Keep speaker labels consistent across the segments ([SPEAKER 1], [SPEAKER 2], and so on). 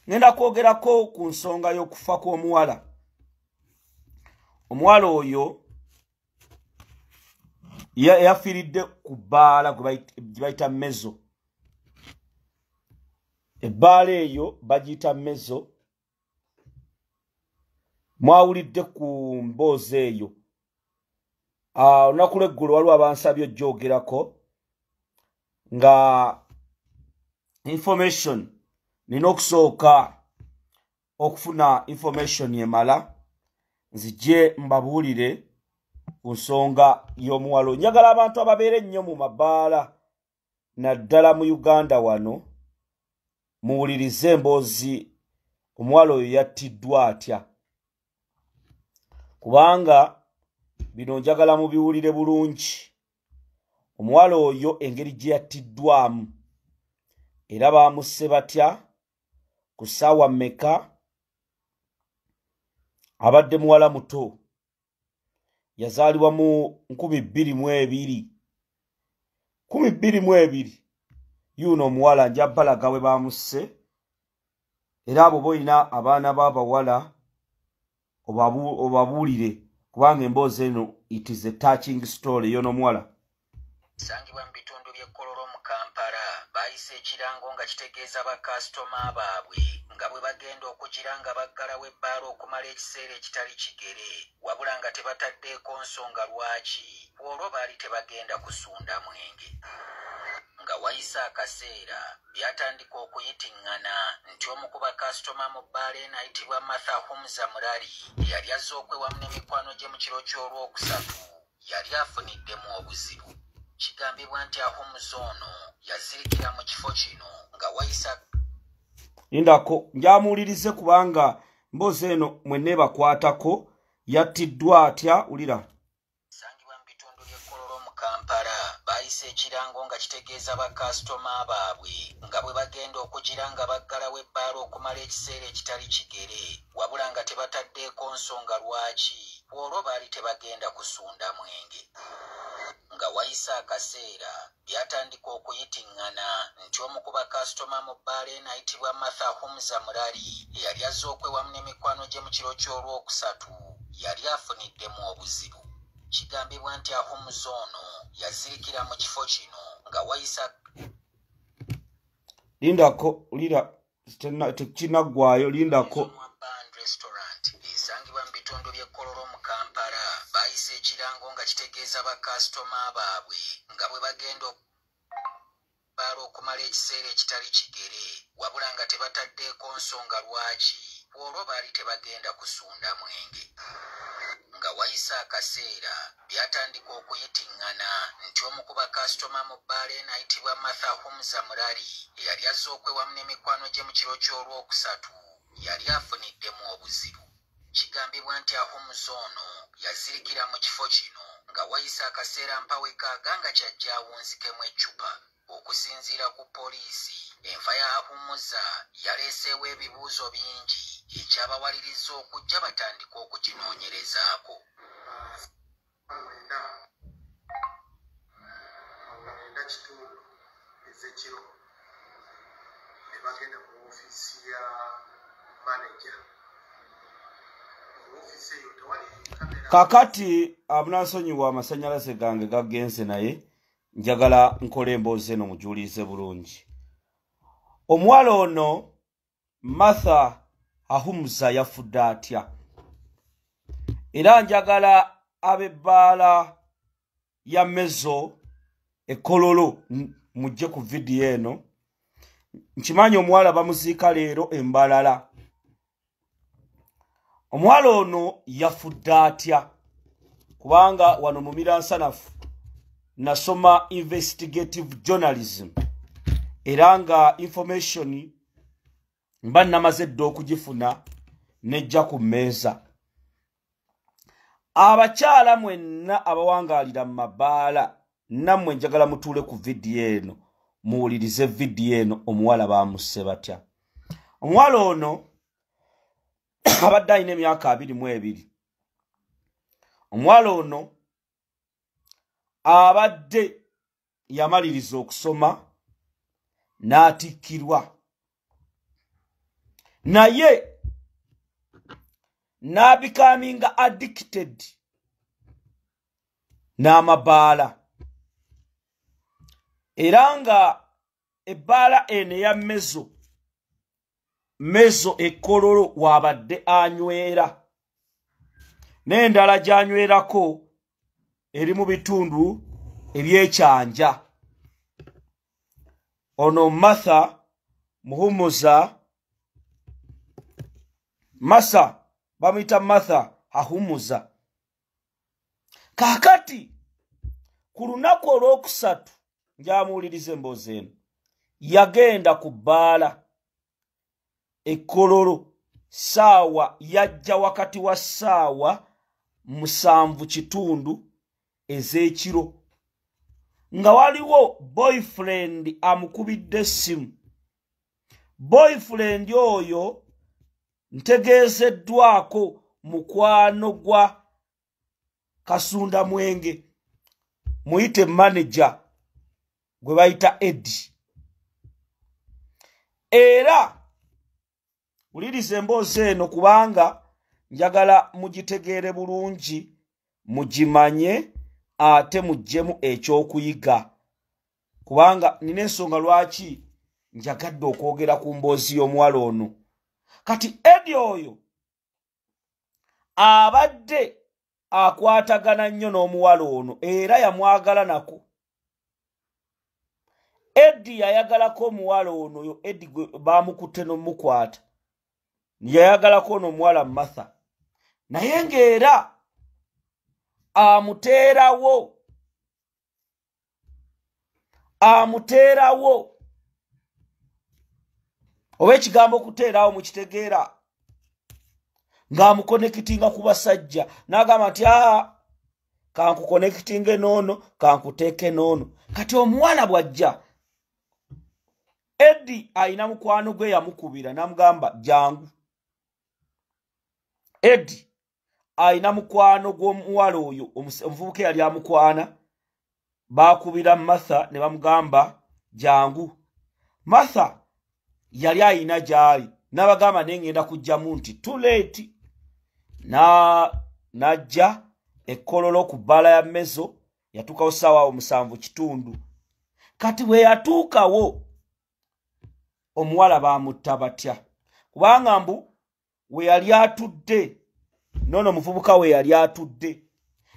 [SPEAKER 1] Ngenda kwogerako ku nsonga y'okufa kw'omuwala. Omuwala oyo yafiiridde ku bbaala gye bayita Mezo. Ebbaala eyo bagiyita Mezo. Mwawulidde ku mboozi eyo. Olunaku lw'eggulo waliwo abansabye ojjogerako nga information nina okusooka okufuna information emala nzije mbabuulire ku nsonga y'omuwala. Njagala abantu ababeera ennyo mu mabaala naddala mu Uganda wano muwulirize emboozi omuwala oyo yattiddwa atya, kubanga bino njagala mubiwulire bulungi. Omuwala oyo engeri gye yattiddwamu era baamusse batya, ku ssaawa mmeka, abadde muwala muto, yazaalibwa mu 2002. 2002 yuno omuwala nja balaga we baamusse. Era abo boyina abaana b'abawala obabuulire, kubanga emboozi eno it is a touching story y'ono omuwala.
[SPEAKER 2] Sangibwa mu bitundu by'e Kololo mu Kampala, baayise ekirango nga kitegeeza bakasitoma baabwe nga bwe bagenda okugira nga baggalawo ebbaala okumala ekiseera ekitali kigere, wabula nga tebataddeeko nsonga lwaki olwo baali tebagenda kusunda mwenge. Nga wayise akaseera byatandika okuyitiŋŋana nti omu ku bakasitoma mu bbaala eno ayitibwa Martha Humza Murali eyali azze okwewamu n'emikwano gye mu kiro ky'Olwokusatu yali afuniddemu obuzibu. Kigambibwa nti Ahumuza ono yazirikira mu kifo kino nga wayisa
[SPEAKER 1] Lindako njamuwulirize, kubanga mboozi eno mwenna bakwatako. Yattiddwa atya? Wulira.
[SPEAKER 2] Sangibwa mu bitundu by'e Kololo mu Kampala, baayise ekirango nga kitegeeza bakasitoma baabwe nga bwe bagenda okugira nga baggalawo ebbaala okumala ekiseera ekitali kigere, wabula nga tebataddeeko nsonga lwaki olwo baali tebagenda kusunda mwenge. Nga wayise akaseera byatandika okuyitiŋŋana nti omu ku bakasitoma mu bbaala eno ayitibwa Martha Humza Murali eyali azze okwewamu n'emikwano gye mu kiro ky'Olwokusatu yali afuniddemu obuzibu. Kigambibwa nti Ahumuza ono yazirikira mu kifo kino nga wayisa
[SPEAKER 1] Lindako, wulira, tekinaggwayo, lindako.
[SPEAKER 2] Band Restaurant esangibwa mu bitundu by'e Kololo mu Kampala, baayise ekirango nga kitegeeza bakasitoma baabwe nga bwe bagenda baala okumala ekiseera ekitali kigere, wabula nga tebataddeeko nsonga lwaki olwo baali tebagenda kusunda mwenge. Nga wayise akaseera byatandika okuyitiŋŋana nti omu ku bakasitoma mu bbaala eno ayitibwa Martha Humza Murali eyali azze okwewamu n'emikwano gye mu kiro ky'Olwokusatu yali afuniddemu obuzibu. Kigambibwa nti Ahumuza ono yazirikira mu kifo kino nga wayise akaseera mpawekaaga nga kyajja awunzikemu eccupa. Okusinziira ku poliisi, enfa ya Ahumuza yaleeseewo ebibuuzo bingi ekyabawaliriza okujja batandika okuginoonyerezaako.
[SPEAKER 3] 9, 9:15 ez'ekiro ne bagenda mu ofiisi ya manager. Mu ofiisi eyo tewali kamera.
[SPEAKER 1] Kakati amunansonyiwa, amasanyalaze gange gagenze, naye njagala nkole emboozi eno mujulize bulungi. Omuwala ono Martha Ahumuza yafudde atya? Era njagala ab'ebbaala ya Mezo e Kololo mujje ku vidiyo eno. Nkimanyi omuwala bamuziika leero embalala. Omuwala ono yafudde atya? Kubanga wano mu Miransanafu nasoma investigative journalism, era nga information mba namaze dda okugifuna nejja ku mmeeza. Abakyala mwenna abawangaalira mu mabaala, nammwe njagala mutuule ku vidiyo eno, muwulirize vidiyo eno. Omuwala bamusse batya? Omuwala ono abadde alina emyaka 22. Omuwala ono abadde yamaliriza okusoma n'atikkirwa. Naye n'abikaminga addicted n'amabaala, era nga ebbaala eno eya Mezo Mezo ekololo wabadde anywera, n'endala gy'anywerako eri mu bitundu ebyekyanja. Ono Martha Muhumuza, Masa bamuyita Martha Ahumuza. Kaakati ku lunaku olwokusatu, njamuwuliriza emboozi eno, yagenda ku bbaala ekololo saawa yajja wakati wa saawa 7:15 ez'ekiro, nga waliwo boyfriend amukubidde essimu. Boyfriend oyo ntegeezeddwako mukwano gwa Kasunda Mwenge, muyite manager gwe bayita Eddie. Era wuliriza emboozi eno kubanga njagala mugitegeere bulungi, mugimanye ate muggyemu ekyokuyiga, kubanga nina ensonga lwaki njagadde okwogera ku mboozi y'omuwala ono. Kati Eddie oyo abadde akwatagana nnyo n'omuwala ono era yamwagala nako. Eddie yayagalako omuwala ono, oyo Eddie bamukutte n'omukwata, yayagalako ono omuwala Martha, naye ng'era amuteerawo oba ekigambo okuteerawo mukitegeera, ng'amukonekitinga ku basajja n'agamba nti aa kankukonekitinge n'ono, kankuteeke n'ono. Kati omuwala bw'ajja, Eddie ayina mukwano gwe yamukubira n'amugamba jangu. Eddie ayina mukwano gw'omuwala oyo, omuvubuka eyali amukwana, baakubira Martha ne bamugamba jangu. Martha yali ayina gy'ali n'abagamba naye ngenda kujjamu nti too late. N'ajja ekkololo ku bbaala ya Mezo, yatuukawo ssaawa 7:15. Kati bwe yatuukawo omuwala baamutta batya? Kubanga mbu we yali atudde n'ono omuvubuka we yali atudde,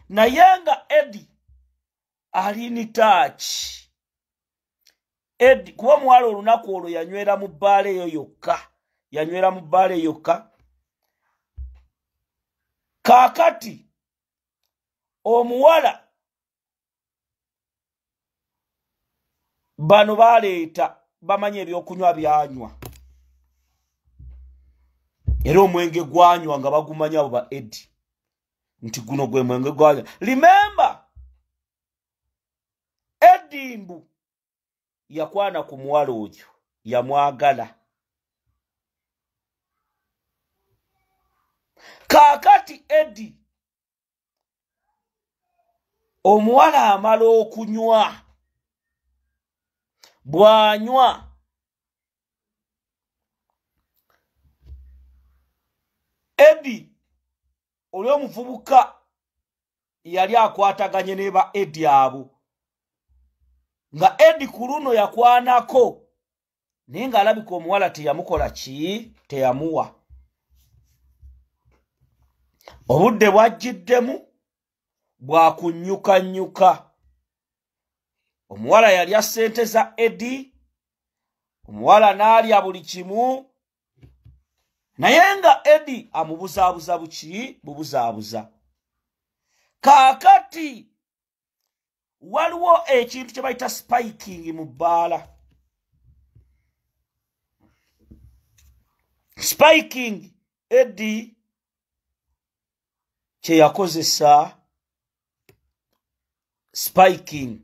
[SPEAKER 1] naye nga Eddie alini taaki. Eddie kuba omuwala olunaku olwo yanywera mu bbaala eyo yokka, yanywera mu bbaala eyo yokka. Kaakati omuwala bano baleeta bamanyi ebyokunywa byanywa, era omwenge gwanywa nga bagumanya abo ba Eddie nti guno gwe mwenge gwanywa. Remember, Eddie mbu yakwana ku muwala oyo, yamwagala. Kaakati Eddie omuwala amala okunywa, bw'anywa Eddie oli omuvubuka yali akwataganye ne ba Eddie abo, nga Eddie ku luno yakwanako naye ng'alabika omuwala teyamukola ki, teyamuwa. Obudde bwajjiddemu bwakunnyukannyuka. Omuwala yalya ssente za Eddie, omuwala n'alya buli kimu, naye nga Eddie amubuzaabuza buki, bubuzaabuza. Kaakati waliwo ekintu kye bayita spiking mu bbaala. Spiking Eddie kye yakozesa spiking.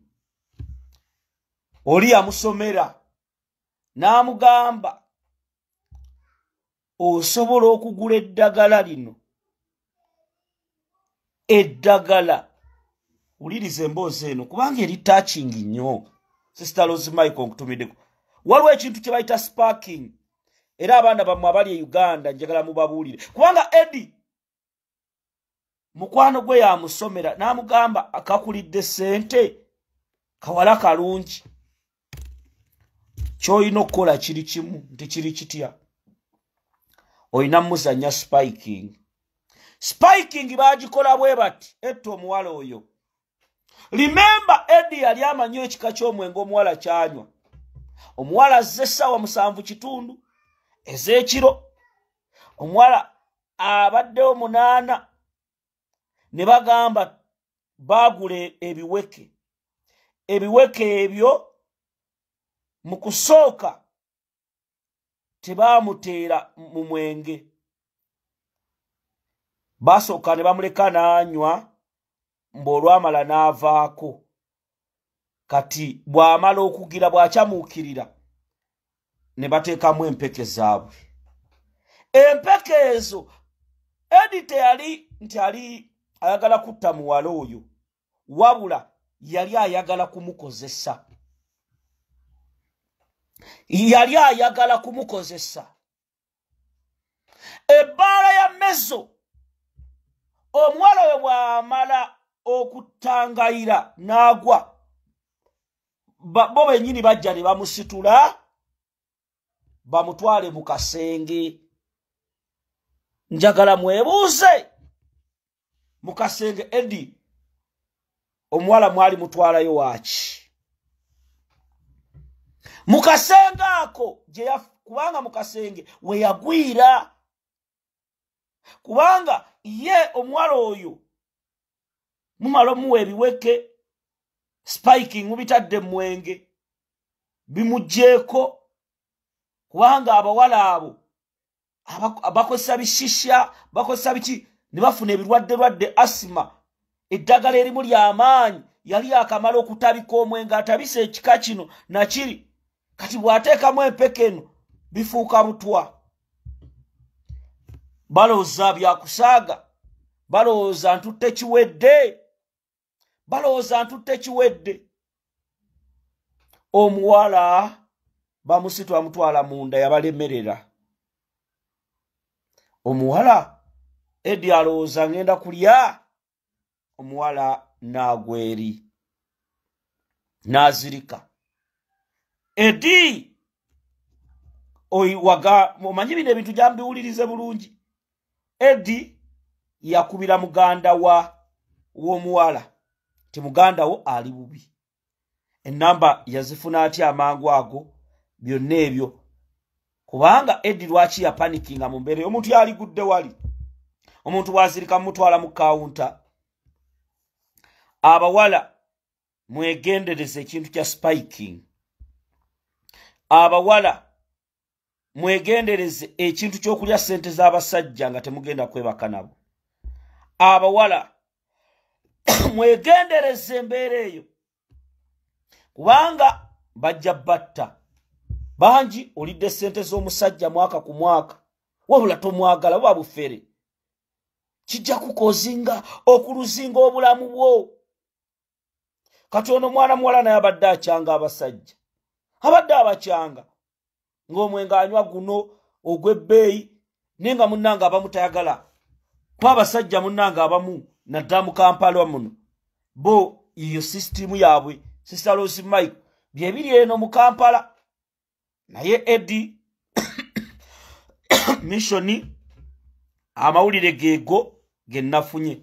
[SPEAKER 1] Oli yamusomera n'amugamba osobola okugula eddagala lino, eddagala. Wuliriza emboozi eno kubanga eri touching nnyo. Sister Rose Michael nkutumiddeko. Waliwo ekintu kye bayita sparking. Era abaana bammwe abali e Uganda njagala mubabuulire, kubanga Eddie mukwano gwe yamusomera n'amugamba akakulidde ssente, kawala kalungi, ky'olina okukola kiri kimu nti kiri kitya, olina muzannya spiking. Spiking baagikola bwe bati, etta omuwala oyo. Remember, Eddie yali amanyi ekika ky'omwenge omuwala kyanywa. Omuwala azze essaawa 7:15 ez'ekiro, omuwala abaddewo 8, ne bagamba baagula ebiweke. Ebiweke ebyo mu kusooka tebaamuteera mu mwenge, basooka ne bamuleka n'anywa, mbw'olwamala n'avaako. Kati bw'amala okugira bw'akyamuukirira ne bateekamu empeke zaabwe. Empeke ezo Eddie teyali nti ali ayagala kutta muwala oyo, wabula yali ayagala kumukozesa. Yali ayagala kumukozesa. Ebbaala ya Mezo, omuwala oyo bw'amala okutangayira n'agwa, bo bennyini bajja ne bamusitula bamutwale mu kasenge. Njagala mwebuuze, mu kasenge Eddie omuwala mwali mutwalayo waaki? Mu kasenge ako kubanga mu kasenge we yagwira, kubanga ye omuwala oyo mumala omuwa ebiweke, spiking mubitadde mwenge bimuggyeeko, kubanga abawala abo bakozesa bishisha, bakozesa biki, ne bafuna ebirwadde-lwadde, asima, eddagala erimu ly'amaanyi. Yali akamala okutabika omwenge, atabise ekika kino nakiri, kati bw'ateekamu empeke eno bifuuka butwa. Balowooza byakusaaga, balowooza ntutte kiwedde, balowooza ntutte kiwedde. Omuwala bamusitula bamutwala munda, yabalemerera. Omuwala Eddie alowooza ngenda kulya, omuwala n'agwa eri n'azirika. Eddie omanyi bino ebintu gyambiwulirize bulungi. Eddie yakubira muganda wa w'omuwala ti muganda wo ali bubi. Ennamba yazifuna atya amangu ago byonna ebyo? Kubanga Eddie lwaki yapanikinga mu mbeera omuntu yaligudde wali, omuntu bw'azirika mumutwala mu kawunta. Abawala mwegendereze ekintu kya spiking. Abawala mwegendereze ekintu ky'okulya ssente z'abasajja nga temugenda kwebaka nabo. Abawala mwegendereze embeera eyo, kubanga bajja batta bangi. Olidde ssente z'omusajja mwaka ku mwaka, wabula tomwagala, buba bufere, kijja kukozinga okuluzinga obulamu bwo. Kati ono mwana muwala naye abadde akyanga abasajja, abadde abakyanga ng'omwenge anywa guno ogw'ebbeeyi, naye nga munnange abamu tayagala kuba abasajja munnange abamu naddala mu Kampala muno bo iyo sisitimu yaabwe. Sister Rose Mike, byebiri eno mu Kampala. Naye Eddie missioni amawulire geego ge nafunye.